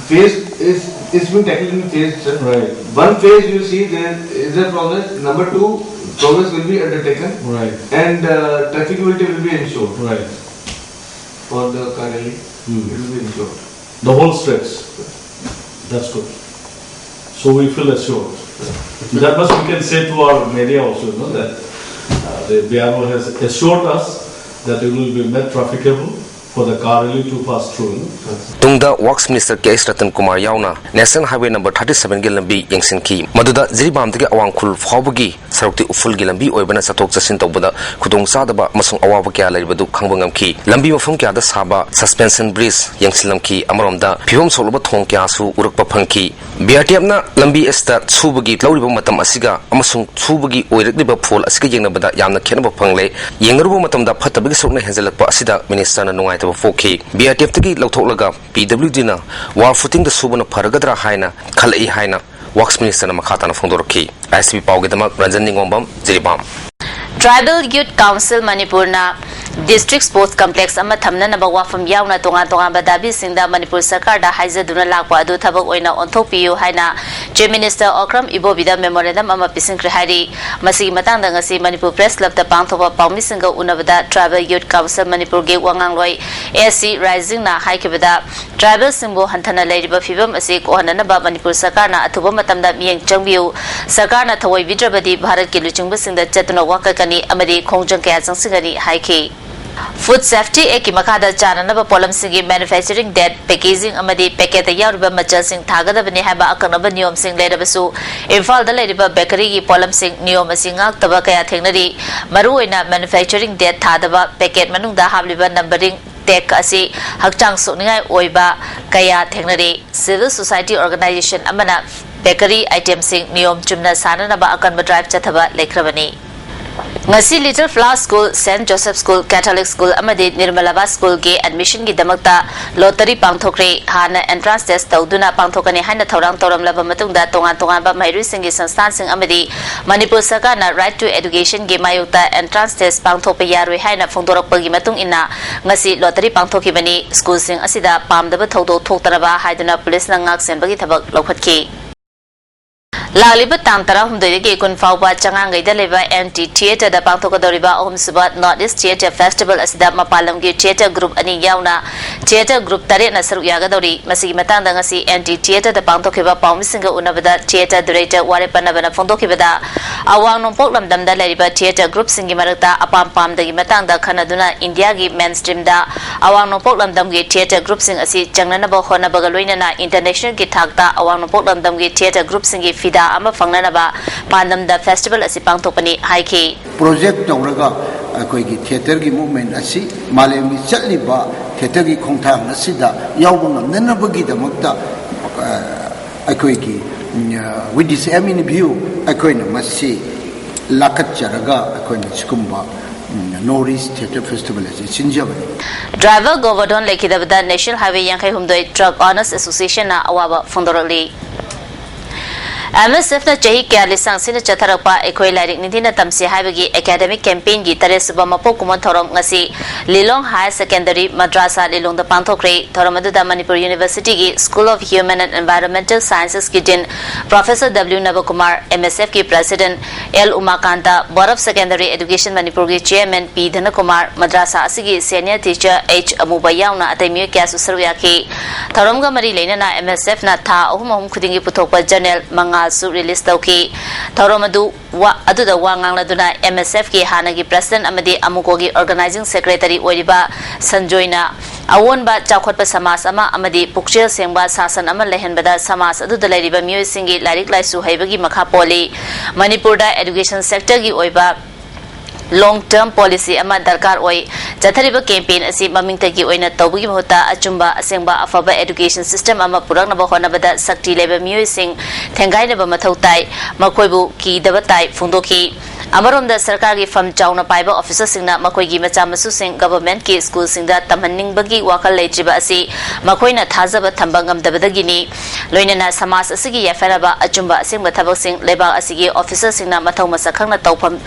Phase is, it's been tackled in phase, sir. Right. One phase you see there is a progress. Number two, progress will be undertaken. Right. And uh, trafficability will be ensured Right. for the car rally. Hmm. It will be ensured. The whole stretch. That's good. So we feel assured. That much we can say to our media also, you know, that uh, the B R O has assured us that it will be made trafficable for the car rally to pass through. You know. ꯇꯨꯡꯗ ꯋꯥꯔꯛꯁ minister ꯀꯦ ꯑꯦꯁ ꯔꯇꯟ ꯀꯨꯃꯥꯔ ꯌꯥꯎꯅ national highway number thirty ꯁꯚꯦꯟꯒꯤ ꯂꯝꯕꯤ ꯌꯦꯡꯁꯤꯟꯈꯤ꯫ ꯃꯗꯨꯗ ꯖꯤꯔꯤꯕꯥꯝꯗꯒꯤ ꯑꯋꯥꯡ ꯈꯨꯜ ꯐꯥꯎꯕꯒꯤ ꯁꯔꯨꯛꯇꯤ ꯎꯐꯨꯜꯒꯤ ꯂꯝꯕꯤ ꯑꯣꯏꯕꯅ ꯆꯠꯊꯣꯛ ꯆꯠꯁꯤꯟ ꯇꯧꯕꯗ ꯈꯨꯗꯣꯡ ꯆꯥꯗꯕ ꯑꯃꯁꯨꯡ ꯑꯋꯥꯕ ꯀꯌꯥ ꯂꯩꯔꯤꯕꯗꯨ ꯈꯪꯕ ꯉꯝꯈꯤ꯫ ꯂꯝꯕꯤ ꯃꯐꯝ ꯀꯌꯥꯗ ꯁꯥꯕ ꯁꯁꯄꯦꯟꯁꯟ ꯕ꯭ꯔꯤꯖ ꯌꯦꯡꯁꯤꯜꯂꯝꯈꯤ꯫ ꯑꯃꯔꯣꯝꯗ ꯐꯤꯕꯝ ꯁꯣꯛꯂꯕ ꯊꯣꯡ ꯀꯌꯥꯁꯨ ꯎꯔꯛꯄ ꯐꯪꯈꯤ꯫ ꯕꯤ ꯑꯥꯔ ꯇꯤ ꯑꯦꯐꯅ ꯂꯝꯕꯤ ꯑꯁꯤꯗ ꯁꯨꯕꯒꯤ ꯂꯧꯔꯤꯕ ꯃꯇꯝ ꯑꯁꯤꯒ ꯑꯃꯁꯨꯡ ꯁꯨꯕꯒꯤ ꯑꯣꯏꯔꯛꯂꯤꯕ ꯐꯣꯜ ꯑꯁꯤꯒ ꯌꯦꯡꯅꯕꯗ ꯌꯥꯝꯅ ꯈꯦꯠꯅꯕ ꯐꯪꯂꯦ꯫ ꯌꯦꯡꯅꯔꯨꯕ ꯃꯇꯝꯗ ꯐꯠꯇꯕꯒꯤ ꯁꯔꯨꯛꯅ ꯍꯦꯟꯖꯜꯂꯛꯄ ꯑꯁꯤꯗ ꯃꯤꯅꯤꯁꯇꯔꯅ ꯅꯨꯡꯉꯥꯏꯇꯕ ꯄꯣꯛꯈꯤ꯫ ꯕꯤ ꯑꯥꯔ ꯇꯤ ꯑꯦꯐꯇꯒꯤ ꯂꯧꯊꯣꯛꯂꯒ ꯄꯤ ꯗꯕ꯭ꯂꯤꯎ ꯗꯤꯅ ꯋꯥꯔ ꯐꯨꯇꯤꯡꯗ ꯁꯨꯕꯅ ꯐꯔꯒꯗ꯭ꯔꯥ ꯍꯥꯏꯅ ꯈꯜꯂꯛꯏ ꯍꯥꯏꯅ ꯋꯥꯛꯁ ꯃꯤꯅꯤꯁꯇꯔꯅ ꯃꯈꯥ ꯇꯥꯅ ꯐꯣꯡꯗꯣꯔꯛꯈꯤ꯫ ꯑꯥꯏ ꯑꯦꯁ ꯇꯤ ꯚꯤ ꯄꯥꯎꯒꯤꯗꯃꯛ Ranjan Ningombam, Jiribam. Tribal Youth Council ꯃꯅꯤꯄꯨꯔꯅ District Sports Complex ꯑꯃ ꯊꯝꯅꯅꯕ ꯋꯥꯐꯝ ꯌꯥꯎꯅ ꯇꯣꯉꯥꯟ ꯇꯣꯉꯥꯟꯕ ꯗꯥꯕꯤꯁꯤꯡꯗ ꯃꯅꯤꯄꯨꯔ ꯁꯔꯀꯥꯔꯗ ꯍꯥꯏꯖꯗꯨꯅ ꯂꯥꯛꯄ ꯑꯗꯨ ꯊꯕꯛ ꯑꯣꯏꯅ ꯑꯣꯟꯊꯣꯛꯄꯤꯌꯨ ꯍꯥꯏꯅ Chief Minister ꯑꯣꯀ꯭ꯔꯝ ꯏꯕꯣꯕꯤꯗ memorandum ꯑꯃ ꯄꯤꯁꯤꯟꯈ꯭ꯔꯦ ꯍꯥꯏꯔꯤ꯫ ꯃꯁꯤꯒꯤ ꯃꯇꯥꯡꯗ ꯉꯁꯤ ꯃꯅꯤꯄꯨꯔ Press Clubꯇ ꯄꯥꯡꯊꯣꯛꯄ ꯄꯥꯎꯃꯤꯁꯤꯡꯒ ꯎꯅꯕꯗ Tribal Youth Council ꯃꯅꯤꯄꯨꯔꯒꯤ ꯋꯥꯉꯥꯡꯂꯣꯏ ꯑꯦꯁ ꯁꯤ ꯔꯥꯏꯖꯤꯡꯅ ꯍꯥꯏꯈꯤꯕꯗ, Tribalꯁꯤꯡꯕꯨ ꯍꯟꯊꯅ ꯂꯩꯔꯤꯕ ꯐꯤꯕꯝ ꯑꯁꯤ ꯀꯣꯛꯍꯟꯅꯅꯕ ꯃꯅꯤꯄꯨꯔ ꯁꯔꯀꯥꯔꯅ ꯑꯊꯨꯕ ꯃꯇꯝꯗ ꯃꯤꯠꯌꯦꯡ ꯆꯪꯕꯤꯌꯨ, ꯁꯔꯀꯥꯔꯅ ꯊꯧꯑꯣꯏꯕꯤꯗ꯭ꯔꯕꯗꯤ ꯚꯥꯔꯠꯀꯤ ꯂꯨꯆꯤꯡꯕꯁꯤꯡꯗ ꯆꯠꯇꯨꯅ ꯋꯥꯀꯠꯀꯅꯤ ꯑꯃꯗꯤ ꯈꯣꯡꯖꯪ ꯀꯌꯥ ꯆꯪꯁꯤꯟꯒꯅꯤ ꯍꯥꯏꯈꯤ꯫ Food Safety Actꯀꯤ ꯃꯈꯥꯗ ꯆꯥꯅꯅꯕ ꯄꯣꯠꯂꯝꯁꯤꯡꯒꯤ manufacturing date, packaging ꯑꯃꯗꯤ packetꯇ ꯌꯥꯎꯔꯤꯕ ꯃꯆꯜꯁꯤꯡ ꯊꯥꯒꯗꯕꯅꯤ ꯍꯥꯏꯕ ꯑꯀꯛꯅꯕ ꯅꯤꯌꯣꯝꯁꯤꯡ ꯂꯩꯔꯕꯁꯨ, ꯏꯝꯐꯥꯜꯗ ꯂꯩꯔꯤꯕ bakeryꯒꯤ ꯄꯣꯠꯂꯝꯁꯤꯡ ꯅꯤꯌꯣꯝ ꯑꯁꯤ ꯉꯥꯛꯇꯕ ꯀꯌꯥ ꯊꯦꯡꯅꯔꯤ꯫ ꯃꯔꯨꯑꯣꯏꯅ manufacturing date ꯊꯥꯗꯕ, packet ꯃꯅꯨꯡꯗ ꯍꯥꯞꯂꯤꯕ numbering tag ꯑꯁꯤ ꯍꯛꯆꯥꯡ ꯁꯣꯛꯅꯤꯡꯉꯥꯏ ꯑꯣꯏꯕ ꯀꯌꯥ ꯊꯦꯡꯅꯔꯤ꯫ Civil Society Organization ꯑꯃꯅ bakery itemꯁꯤꯡ ꯅꯤꯌꯣꯝ ꯆꯨꯝꯅ ꯁꯥꯅꯅꯕ ꯑꯀꯟꯕ drive ꯆꯠꯊꯕ ꯂꯩꯈ꯭ꯔꯕꯅꯤ꯫ ꯉꯁꯤ Little Flower School, Saint Joseph School, Catholic School ꯑꯃꯗꯤ Nirmalabad Schoolꯒꯤ admissionꯒꯤꯗꯃꯛꯇ lottery ꯄꯥꯡꯊꯣꯛꯈ꯭ꯔꯦ꯫ ꯍꯥꯟꯅ entrance test ꯇꯧꯗꯨꯅ ꯄꯥꯡꯊꯣꯛꯀꯅꯤ ꯍꯥꯏꯅ ꯊꯧꯔꯥꯡ ꯇꯧꯔꯝꯂꯕ ꯃꯇꯨꯡꯗ, ꯇꯣꯉꯥꯟ ꯇꯣꯉꯥꯟꯕ ꯃꯍꯩꯔꯣꯏꯁꯤꯡꯒꯤ ꯁꯪꯁꯊꯥꯟꯁꯤꯡ ꯑꯃꯗꯤ ꯃꯅꯤꯄꯨꯔ ꯁꯔꯀꯥꯔꯅ Right to Educationꯒꯤ ꯃꯥꯌꯣꯛꯇ entrance test ꯄꯥꯡꯊꯣꯛꯄ ꯌꯥꯔꯣꯏ ꯍꯥꯏꯅ ꯐꯣꯡꯗꯣꯔꯛꯄꯒꯤ ꯃꯇꯨꯡ ꯏꯟꯅ, ꯉꯁꯤ lottery ꯄꯥꯡꯊꯣꯛꯈꯤꯕꯅꯤ꯫ Schoolꯁꯤꯡ ꯑꯁꯤꯗ ꯄꯥꯝꯗꯕ ꯊꯧꯗꯣꯛ ꯊꯣꯛꯇꯅꯕ ꯍꯥꯏꯗꯨꯅ ꯄꯨꯂꯤꯁꯅ ꯉꯥꯛ ꯁꯦꯟꯕꯒꯤ ꯊꯕꯛ ꯂꯧꯈꯠꯈꯤ꯫ ꯂꯥꯛꯂꯤꯕ ꯇꯥꯡ ꯇꯔꯥꯍꯨꯝꯗꯣꯏꯗꯒꯤ ꯀꯨꯟ ꯐꯥꯎꯕ ꯆꯉꯥꯡꯒꯩꯗ ꯂꯩꯕ ꯑꯦꯟ ꯇꯤ ꯊꯤꯌꯦꯇꯔꯗ ꯄꯥꯡꯊꯣꯛꯀꯗꯧꯔꯤꯕ ꯑꯍꯨꯝꯁꯨꯕ North East Theatre Festival ꯑꯁꯤꯗ ꯃꯄꯥꯟ ꯂꯝꯒꯤ theatre group ꯑꯅꯤ ꯌꯥꯎꯅ theatre group ꯇꯔꯦꯠꯅ ꯁꯔꯨꯛ ꯌꯥꯒꯗꯧꯔꯤ꯫ ꯃꯁꯤꯒꯤ ꯃꯇꯥꯡꯗ ꯉꯁꯤ ꯑꯦꯟ ꯇꯤ ꯊꯤꯌꯦꯇꯔꯗ ꯄꯥꯡꯊꯣꯛꯈꯤꯕ ꯄꯥꯎꯃꯤꯁꯤꯡꯒ ꯎꯅꯕꯗ theatre director ꯋꯥꯔꯦꯞ ꯄꯟꯅꯕꯅ ꯐꯣꯡꯗꯣꯛꯈꯤꯕꯗ, ꯑꯋꯥꯡ ꯅꯣꯡꯄꯣꯛ ꯂꯝꯗꯝꯗ ꯂꯩꯔꯤꯕ theatre groupꯁꯤꯡꯒꯤ ꯃꯔꯛꯇ ꯑꯄꯥꯝ ꯄꯥꯝꯗꯒꯤ ꯃꯇꯥꯡꯗ ꯈꯟꯅꯗꯨꯅ ꯏꯟꯗꯤꯌꯥꯒꯤ main streamꯗ ꯑꯋꯥꯡ ꯅꯣꯡꯄꯣꯛ ꯂꯝꯗꯝꯒꯤ theatre groupꯁꯤꯡ ꯑꯁꯤ ꯆꯪꯅꯅꯕ ꯍꯣꯠꯅꯕꯒ ꯂꯣꯏꯅꯅ internationalꯒꯤ ꯊꯥꯛꯇ ꯑꯋꯥꯡ ꯅꯣꯡꯄꯣꯛ ꯂꯝꯗꯝꯒꯤ theatre groupꯁꯤꯡꯒꯤ ꯐꯤꯗꯥ ꯑꯃ ꯐꯪꯅꯅꯕ ꯄꯥꯟꯗꯝꯗ festival ꯑꯁꯤ ꯄꯥꯡꯊꯣꯛꯄꯅꯤ ꯍꯥꯏꯈꯤ꯫ Project ꯇꯧꯔꯒ ꯑꯩꯈꯣꯏꯒꯤ theatreꯒꯤ movement ꯑꯁꯤ ꯃꯥꯂꯦꯝꯒꯤ ꯆꯠꯂꯤꯕ theatreꯒꯤ ꯈꯣꯡꯊꯥꯡ ꯑꯁꯤꯗ ꯌꯥꯎꯕ ꯉꯝꯅꯅꯕꯒꯤꯗꯃꯛꯇ, ꯑ, ꯑꯩꯈꯣꯏꯒꯤ, ꯎꯝ, with this aim in view ꯑꯩꯈꯣꯏꯅ ꯃꯁꯤ ꯂꯥꯈꯠꯆꯔꯒ ꯑꯩꯈꯣꯏꯅ ꯁꯤꯒꯨꯝꯕ, ꯎꯝ, North East Theatre Festival ꯑꯁꯤ ꯁꯤꯟꯖꯕꯅꯤ꯫ Driver ꯒꯣꯕꯔꯙꯣꯟ ꯂꯩꯈꯤꯗꯕꯗ National Highway ꯌꯥꯡꯈꯩ ꯍꯨꯝꯗꯣꯏ Truck Owners Associationꯅ ꯑꯋꯥꯕ ꯐꯣꯡꯗꯣꯔꯛꯂꯤ꯫ ꯑꯦꯝ ꯑꯦꯁ ꯑꯦꯐꯅ ꯆꯍꯤ ꯀꯌꯥ ꯂꯤꯁꯥꯡ ꯁꯤꯟꯅ ꯆꯠꯊꯔꯛꯄ ꯑꯩꯈꯣꯏ ꯂꯥꯏꯔꯤꯛ ꯅꯤꯡꯊꯤꯅ ꯇꯝꯁꯤ ꯍꯥꯏꯕꯒꯤ ꯑꯦꯀꯥꯗꯃꯤꯛ ꯀꯦꯝꯄꯦꯟꯒꯤ ꯇꯔꯦꯠ ꯁꯨꯕ ꯃꯄꯣꯛ ꯀꯨꯝꯑꯣꯟ ꯊꯧꯔꯝ ꯉꯁꯤ ꯂꯤꯂꯣꯡ ꯍꯥꯌꯔ ꯁꯦꯀꯦꯟꯗꯔꯤ ꯃꯗ꯭ꯔꯥꯁꯥ ꯂꯤꯂꯣꯡꯗ ꯄꯥꯡꯊꯣꯛꯈ꯭ꯔꯦ꯫ ꯊꯧꯔꯝ ꯑꯗꯨꯗ ꯃꯅꯤꯄꯨꯔ ꯌꯨꯅꯤꯚꯔꯁꯤꯇꯤꯒꯤ School of Human and Environmental Sciences ꯀꯤ Dean Professor W Nabakumar, M S F ꯀꯤ President L Umakant, Board of Secondary Education ꯃꯅꯤꯄꯨꯔꯒꯤ Chairman ꯄꯤ ꯙꯅꯀꯨꯃꯥꯔ, ꯃꯗ꯭ꯔꯥꯁꯥ ꯑꯁꯤꯒꯤ Senior Teacher ꯑꯩꯆ ꯑꯃꯨꯕ ꯌꯥꯎꯅ ꯑꯇꯩ ꯃꯤꯑꯣꯏ ꯀꯌꯥꯁꯨ ꯁꯔꯨꯛ ꯌꯥꯈꯤ꯫ ꯊꯧꯔꯝꯒ ꯃꯔꯤ ꯂꯩꯅꯅ ꯑꯦꯝ ꯑꯦꯁ ꯑꯦꯐꯅ ꯊꯥ ꯑꯍꯨꯝ ꯑꯍꯨꯝ ꯈꯨꯗꯤꯡꯒꯤ ꯄꯨꯊꯣꯛꯄ ꯖꯔꯅꯦꯜ ꯃꯉꯥꯁꯨ ꯔꯤꯂꯤꯖ ꯇꯧꯈꯤ꯫ ꯊꯧꯔꯝ ꯑꯗꯨ ꯋꯥ-, ꯑꯗꯨꯗ ꯋꯥ ꯉꯥꯡꯂꯗꯨꯅ ꯑꯦꯝ ꯑꯦꯁ ꯑꯦꯐ ꯀꯤ ꯍꯥꯟꯅꯒꯤ President ꯑꯃꯗꯤ ꯑꯃꯨꯀꯣꯒꯤ Organizing Secretary ꯑꯣꯏꯔꯤꯕ ꯁꯟꯖꯣꯏꯅ ꯑꯑꯣꯟꯕ ꯆꯥꯎꯈꯠꯄ ꯁꯃꯥꯖ ꯑꯃ ꯑꯃꯗꯤ ꯄꯨꯛꯆꯦꯜ ꯁꯦꯡꯕ ꯁꯥꯁꯟ ꯑꯃ ꯂꯩꯍꯟꯕꯗ ꯁꯃꯥꯖ ꯑꯗꯨꯗ ꯂꯩꯔꯤꯕ ꯃꯤꯑꯣꯏꯁꯤꯡꯒꯤ ꯂꯥꯏꯔꯤꯛ ꯂꯥꯏꯁꯨ ꯍꯩꯕꯒꯤ ꯃꯈꯥ ꯄꯣꯜꯂꯤ꯫ ꯃꯅꯤꯄꯨꯔꯗ education sector ꯒꯤ ꯑꯣꯏꯕ long term policy ꯑꯃ ꯗꯔꯀꯥꯔ ꯑꯣꯏ꯫ ꯆꯠꯊꯔꯤꯕ campaign ꯑꯁꯤ ꯃꯃꯤꯡꯇꯒꯤ ꯑꯣꯏꯅ ꯇꯧꯕꯒꯤ ꯃꯍꯨꯠꯇ ꯑꯆꯨꯝꯕ, ꯑꯁꯦꯡꯕ, ꯑꯐꯕ education system ꯑꯃ ꯄꯨꯔꯛꯅꯕ ꯍꯣꯠꯅꯕꯗ ꯁꯛꯇꯤ ꯂꯩꯕ ꯃꯤꯑꯣꯏꯁꯤꯡ ꯊꯦꯡꯒꯥꯏꯅꯕ ꯃꯊꯧ ꯇꯥꯏ꯫ ꯃꯈꯣꯏꯕꯨ ꯀꯤꯗꯕ ꯇꯥꯏ ꯐꯣꯡꯗꯣꯛꯈꯤ꯫ ꯑꯃꯔꯣꯝꯗ ꯁꯔꯀꯥꯔꯒꯤ ꯐꯝ ꯆꯥꯎꯅ ꯄꯥꯏꯕ officer ꯁꯤꯡꯅ ꯃꯈꯣꯏꯒꯤ ꯃꯆꯥ ꯃꯁꯨꯁꯤꯡ government ꯀꯤ school ꯁꯤꯡꯗ ꯇꯝꯍꯟꯅꯤꯡꯕꯒꯤ ꯋꯥꯈꯜ ꯂꯩꯇ꯭ꯔꯤꯕ ꯑꯁꯤ ꯃꯈꯣꯏꯅ ꯊꯥꯖꯕ ꯊꯝꯕ ꯉꯝꯗꯕꯗꯒꯤꯅꯤ꯫ ꯂꯣꯏꯅꯅ ꯁꯃꯥꯖ ꯑꯁꯤꯒꯤ ꯌꯥꯏꯐꯅꯕ ꯑꯆꯨꯝꯕ ꯑꯁꯦꯡꯕ ꯊꯕꯛꯁꯤꯡ ꯂꯩꯕꯥꯛ ꯑꯁꯤꯒꯤ officer ꯁꯤꯡꯅ ꯃꯊꯧ ꯃꯁꯛ ꯈꯪꯅ ꯇꯧꯐꯝ,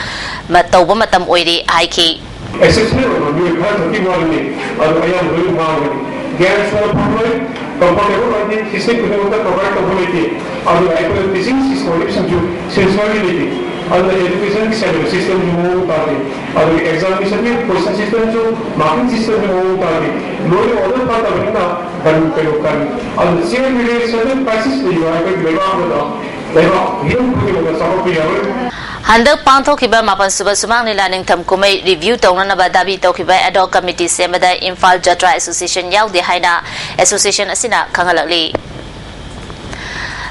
ꯃ-, ꯇꯧꯕ ꯃꯇꯝ ꯑꯣꯏꯔꯦ ꯍꯥꯏꯈꯤ꯫ Exceptional ꯑꯣꯏꯕ ꯃꯤꯑꯣꯏ ꯈꯔ ꯈꯛꯀꯤ ꯋꯥꯔꯤꯅꯤ, ꯑꯗꯨ ꯑꯌꯥꯝꯕ ꯂꯣꯏꯅ ꯃꯥꯡꯒꯅꯤ꯫ ꯒ꯭ꯌꯥꯟ ꯁꯨꯅ ꯐꯪꯂꯣꯏ, comfortable ꯑꯣꯏꯗꯦ, system ꯈꯨꯗꯤꯡꯃꯛꯇ provide ꯇꯧꯕ ꯂꯩꯇꯦ꯫ ꯑꯗꯨꯅ ꯑꯩꯈꯣꯏꯅ teaching scholarship ꯁꯤꯡꯁꯨ ꯁꯦꯟꯁꯔꯒꯤ ꯂꯩꯇꯦ꯫ ꯑꯗꯨꯅ education ꯒꯤ system ꯁꯨ ꯃꯑꯣꯡ ꯇꯥꯗꯦ꯫ ꯑꯗꯨꯒ examination ꯒꯤ question system ꯁꯨ, marking system ꯁꯨ ꯃꯑꯣꯡ ꯇꯥꯗꯦ꯫ ꯂꯣꯏꯅ order ꯐꯠꯇꯕꯅꯤꯅ ꯕꯟ ꯀꯩꯅꯣ ꯀꯜꯂꯤ꯫ ꯑꯗꯨꯅ ꯆꯦꯟ ꯔꯤꯂꯦꯁꯟ ꯀ꯭ꯔꯥꯏꯁꯤꯁ ꯂꯩꯕ ꯑꯩꯈꯣꯏꯒꯤ ꯂꯩꯕꯥꯛ ꯑꯃꯗ ꯂꯩꯕꯥꯛ ꯍꯤꯔꯝ ꯈꯨꯗꯤꯡꯃꯛꯇ ꯆꯥꯎꯈꯠꯄ ꯌꯥꯔꯣꯏ꯫ ꯍꯟꯗꯛ ꯄꯥꯡꯊꯣꯛꯈꯤꯕ ꯃꯥꯄꯟ ꯁꯨꯕ ꯁꯨꯃꯥꯡ ꯂꯤꯂꯥ ꯅꯤꯡꯊꯝ ꯀꯨꯝꯍꯩ review ꯇꯧꯅꯅꯕ ꯗꯥꯕꯤ ꯇꯧꯈꯤꯕ ad hoc committee ꯁꯦꯝꯕꯗ ꯏꯝꯐꯥꯜ ꯖꯇ꯭ꯔꯥ association ꯌꯥꯎꯗꯦ ꯍꯥꯏꯅ association ꯑꯁꯤꯅ ꯈꯪꯍꯜꯂꯛꯂꯤ꯫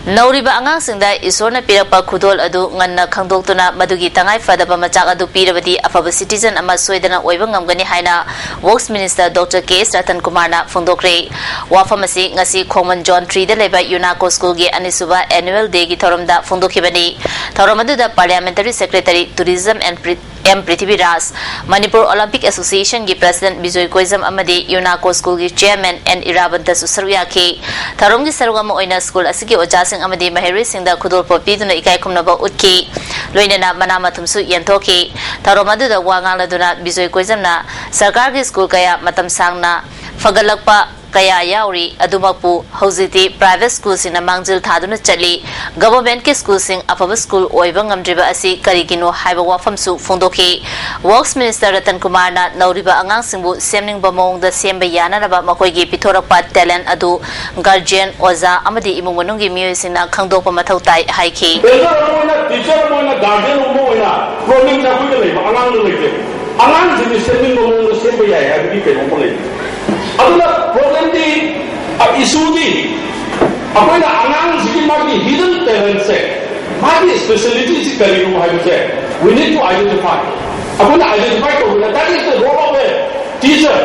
ꯅꯧꯔꯤꯕ ꯑꯉꯥꯡꯁꯤꯡꯗ ꯏꯁꯣꯔꯅ ꯄꯤꯔꯛꯄ ꯈꯨꯗꯣꯜ ꯑꯗꯨ ꯉꯟꯅ ꯈꯪꯗꯣꯛꯇꯨꯅ ꯃꯗꯨꯒꯤ ꯇꯉꯥꯏ ꯐꯗꯕ ꯃꯆꯥꯛ ꯑꯗꯨ ꯄꯤꯔꯕꯗꯤ ꯑꯐꯕ citizen ꯑꯃ ꯁꯣꯏꯗꯅ ꯑꯣꯏꯕ ꯉꯝꯒꯅꯤ ꯍꯥꯏꯅ Works Minister Doctor ꯀꯦ ꯑꯦꯁ ꯔꯇꯟ ꯀꯨꯃꯥꯔꯅ ꯐꯣꯡꯗꯣꯛꯈ꯭ꯔꯦ꯫ ꯋꯥꯐꯝ ꯑꯁꯤ ꯉꯁꯤ ꯈꯣꯡꯃꯟ Zone three ꯗ ꯂꯩꯕ ꯌꯨꯅꯥꯀꯣ school ꯒꯤ ꯑꯅꯤꯁꯨꯕ annual day ꯒꯤ ꯊꯧꯔꯝꯗ ꯐꯣꯡꯗꯣꯛꯈꯤꯕꯅꯤ꯫ ꯊꯧꯔꯝ ꯑꯗꯨꯗ Parliamentary Secretary Tourism and Pre-, M Prithviraj, Manipur Olympic ꯑꯦꯁꯣꯁꯤꯌꯦꯁꯟꯒꯤ ꯄ꯭ꯔꯁꯤꯗꯦꯟꯠ ꯕꯤꯖꯣꯏ ꯀꯣꯏꯖꯝ ꯑꯃꯗꯤ ꯌꯨꯅꯥꯀꯣ ꯁ꯭ꯀꯨꯜꯒꯤ ꯆꯦꯌꯔꯃꯦꯟ ꯑꯦꯟ ꯏꯔꯥꯕꯟꯇꯁꯨ ꯁꯔꯨꯛ ꯌꯥꯈꯤ꯫ ꯊꯧꯔꯝꯒꯤ ꯁꯔꯨꯛ ꯑꯃ ꯑꯣꯏꯅ ꯁ꯭ꯀꯨꯜ ꯑꯁꯤꯒꯤ ꯑꯣꯖꯥꯁꯤꯡ ꯑꯃꯗꯤ ꯃꯍꯩꯔꯣꯏꯁꯤꯡꯗ ꯈꯨꯗꯣꯜꯄꯣꯠ ꯄꯤꯗꯨꯅ ꯏꯀꯥꯏ ꯈꯨꯝꯅꯕ ꯎꯠꯈꯤ꯫ ꯂꯣꯏꯅꯅ ꯃꯅꯥ ꯃꯊꯨꯝꯁꯨ ꯌꯦꯟꯊꯣꯛꯈꯤ꯫ ꯊꯧꯔꯝ ꯑꯗꯨꯗ ꯋꯥ ꯉꯥꯡꯂꯗꯨꯅ ꯕꯤꯖꯣꯏ ꯀꯣꯏꯖꯝꯅ ꯁꯔꯀꯥꯔꯒꯤ ꯁ꯭ꯀꯨꯜ ꯀꯌꯥ ꯃꯇꯝ ꯁꯥꯡꯅ ꯐꯒꯠꯂꯛꯄ ꯀꯌꯥ ꯌꯥꯎꯔꯤ, ꯑꯗꯨꯃꯛꯄꯨ ꯍꯧꯖꯤꯛꯇꯤ ꯄ꯭ꯔꯥꯏꯚꯦꯠ ꯁ꯭ꯀꯨꯜꯁꯤꯡꯅ ꯃꯥꯡꯖꯤꯜ ꯊꯥꯗꯨꯅ ꯆꯠꯂꯤ꯫ ꯒꯚꯔꯟꯃꯦꯟꯠꯀꯤ ꯁ꯭ꯀꯨꯜꯁꯤꯡ ꯑꯐꯕ ꯁ꯭ꯀꯨꯜ ꯑꯣꯏꯕ ꯉꯝꯗ꯭ꯔꯤꯕ ꯑꯁꯤ ꯀꯔꯤꯒꯤꯅꯣ ꯍꯥꯏꯕ ꯋꯥꯐꯝꯁꯨ ꯐꯣꯡꯗꯣꯛꯈꯤ꯫ ꯋꯔꯛꯁ ꯃꯤꯅꯤꯁꯇꯔ ꯔꯇꯟ ꯀꯨꯃꯥꯔꯅ ꯅꯧꯔꯤꯕ ꯑꯉꯥꯡꯁꯤꯡꯕꯨ ꯁꯦꯝꯅꯤꯡꯕ ꯃꯑꯣꯡꯗ ꯁꯦꯝꯕ ꯌꯥꯅꯅꯕ ꯃꯈꯣꯏꯒꯤ ꯄꯤꯊꯣꯔꯛꯄ ꯇꯦꯂꯦꯟꯠ ꯑꯗꯨ ꯒꯥꯔꯖꯤꯌꯟ, ꯑꯣꯖꯥ ꯑꯃꯗꯤ ꯏꯃꯨꯡ ꯃꯅꯨꯡꯒꯤ ꯃꯤꯑꯣꯏꯁꯤꯡꯅ ꯈꯪꯗꯣꯛꯄ ꯃꯊꯧ ꯇꯥꯏ ꯍꯥꯏꯈꯤ꯫ ꯑꯦꯜꯗꯔ ꯑꯃ ꯑꯣꯏꯅ, ꯇꯤꯆꯔ ꯑꯃ ꯑꯣꯏꯅ, ꯒꯥꯔꯖꯤꯌꯟ ꯑꯃ ꯑꯣꯏꯅ ꯄ꯭ꯔꯣꯕ꯭ꯂꯦꯝꯁꯦ ꯑꯩꯈꯣꯏꯗ ꯂꯩꯕ, ꯑꯉꯥꯡꯗ ꯂꯩꯇꯦ꯫ ꯑꯉꯥꯡꯁꯤꯡꯁꯦ ꯁꯦꯝꯅꯤꯡꯕ ꯃꯑꯣꯡꯗ ꯁꯦꯝꯕ ꯌꯥꯏ ꯍꯥꯏꯕꯒꯤ ꯀꯩꯅꯣꯝꯃ ꯂꯩ꯫ ꯑꯗꯨꯅ ꯄ꯭ꯔꯣꯕ꯭ꯂꯦꯝꯗꯤ, ꯏꯁꯨꯗꯤ, ꯑꯩꯈꯣꯏꯅ ꯑꯉꯥꯡꯁꯤꯒꯤ ꯃꯥꯒꯤ ꯍꯤꯗꯟ ꯇꯦꯂꯦꯟꯠꯁꯦ, ꯃꯥꯒꯤ ꯁ꯭ꯄꯦꯁꯤꯌꯦꯂꯤꯇꯤꯁꯤ ꯀꯔꯤꯅꯣ ꯍꯥꯏꯕꯁꯦ we need to identify꯫ ꯑꯩꯈꯣꯏꯅ identify ꯇꯧꯕꯗ, that is the role of a teacher,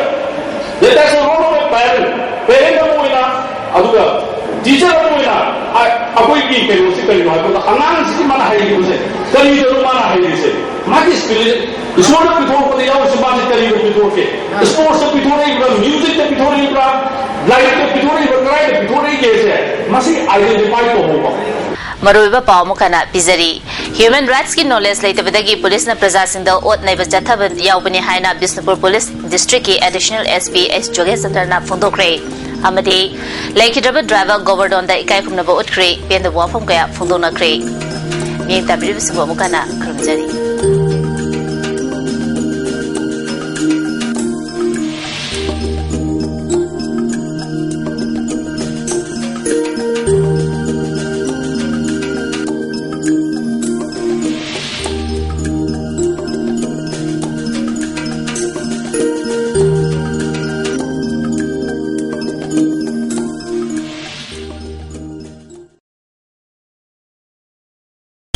that is the role of a parent꯫ ꯄꯦꯔꯦꯟꯠ ꯑꯃ ꯑꯣꯏꯅ, ꯑꯗꯨꯒ ꯇꯤꯆꯔ ꯑꯃ ꯑꯣꯏꯅ, ꯑ-, ꯑꯩꯈꯣꯏꯒꯤ ꯀꯩꯅꯣꯁꯤ ꯀꯔꯤꯅꯣ ꯍꯥꯏꯕꯗ, ꯑꯉꯥꯡꯁꯤꯒꯤ ꯃꯥꯅ ꯍꯩꯔꯤꯕꯁꯦ ꯀꯔꯤꯗꯅꯣ ꯃꯥꯅ ꯍꯩꯔꯤꯁꯦ? ꯃꯥꯒꯤ ꯁ꯭ꯄꯤꯔꯤꯠ, ꯏꯁꯣꯔꯅ ꯄꯤꯊꯣꯔꯛꯄꯗ ꯌꯥꯎꯔꯤꯁꯦ ꯃꯥꯁꯦ ꯀꯔꯤꯗ ꯄꯤꯊꯣꯔꯛꯀꯦ? ꯁ꯭ꯄꯣꯔꯠꯁꯇ ꯄꯤꯊꯣꯔꯛꯏꯕ꯭ꯔꯥ, ꯃ꯭ꯌꯨꯖꯤꯛꯇ ꯄꯤꯊꯣꯔꯛꯏꯕ꯭ꯔꯥ, ꯂꯥꯏꯔꯤꯛꯇ ꯄꯤꯊꯣꯔꯛꯏꯕ꯭ꯔꯥ, ꯀꯗꯥꯏꯗ ꯄꯤꯊꯣꯔꯛꯏꯒꯦꯁꯦ ꯃꯁꯤ identify ꯇꯧꯍꯧꯕ꯫ ꯃꯔꯨꯑꯣꯏꯕ ꯄꯥꯎ ꯑꯃꯈꯛꯅ ꯄꯤꯖꯔꯤ꯫ ꯍ꯭ꯌꯨꯃꯦꯟ ꯔꯥꯏꯠꯁꯀꯤ ꯅꯣꯂꯦꯖ ꯂꯩꯇꯕꯗꯒꯤ ꯄꯨꯂꯤꯁꯅ ꯄ꯭ꯔꯖꯥꯁꯤꯡꯗ ꯑꯣꯠ ꯅꯩꯕ ꯆꯠꯊꯕ ꯌꯥꯎꯕꯅꯤ ꯍꯥꯏꯅ ꯕꯤꯁꯅꯨꯄꯨꯔ ꯄꯨꯂꯤꯁ ꯗꯤꯁꯇ꯭ꯔꯤꯛꯀꯤ ꯑꯦꯗꯤꯁꯅꯦꯜ ꯑꯦꯁ ꯄꯤ ꯑꯦꯁ ꯖꯣꯒꯦꯁ ꯆꯟꯗ꯭ꯔꯅ ꯐꯣꯡꯗꯣꯛꯈ꯭ꯔꯦ꯫ ꯑꯃꯗꯤ ꯂꯩꯈꯤꯗ꯭ꯔꯕ ꯗ꯭ꯔꯥꯏꯚꯔ ꯒꯣꯕꯔꯗꯣꯟꯗ ꯏꯀꯥꯏ ꯈꯨꯝꯅꯕ ꯎꯠꯈ꯭ꯔꯦ꯫ ꯄꯦꯟꯗꯕ ꯋꯥꯐꯝ ꯀꯌꯥ ꯐꯣꯡꯗꯣꯛꯅꯈ꯭ꯔꯦ꯫ ꯃꯤꯠꯌꯦꯡ ꯇꯥꯕꯤꯔꯤꯕꯁꯤꯡꯕꯨ ꯑꯃꯨꯛ ꯍꯟꯅ ꯈꯨꯔꯨꯝꯖꯔꯤ꯫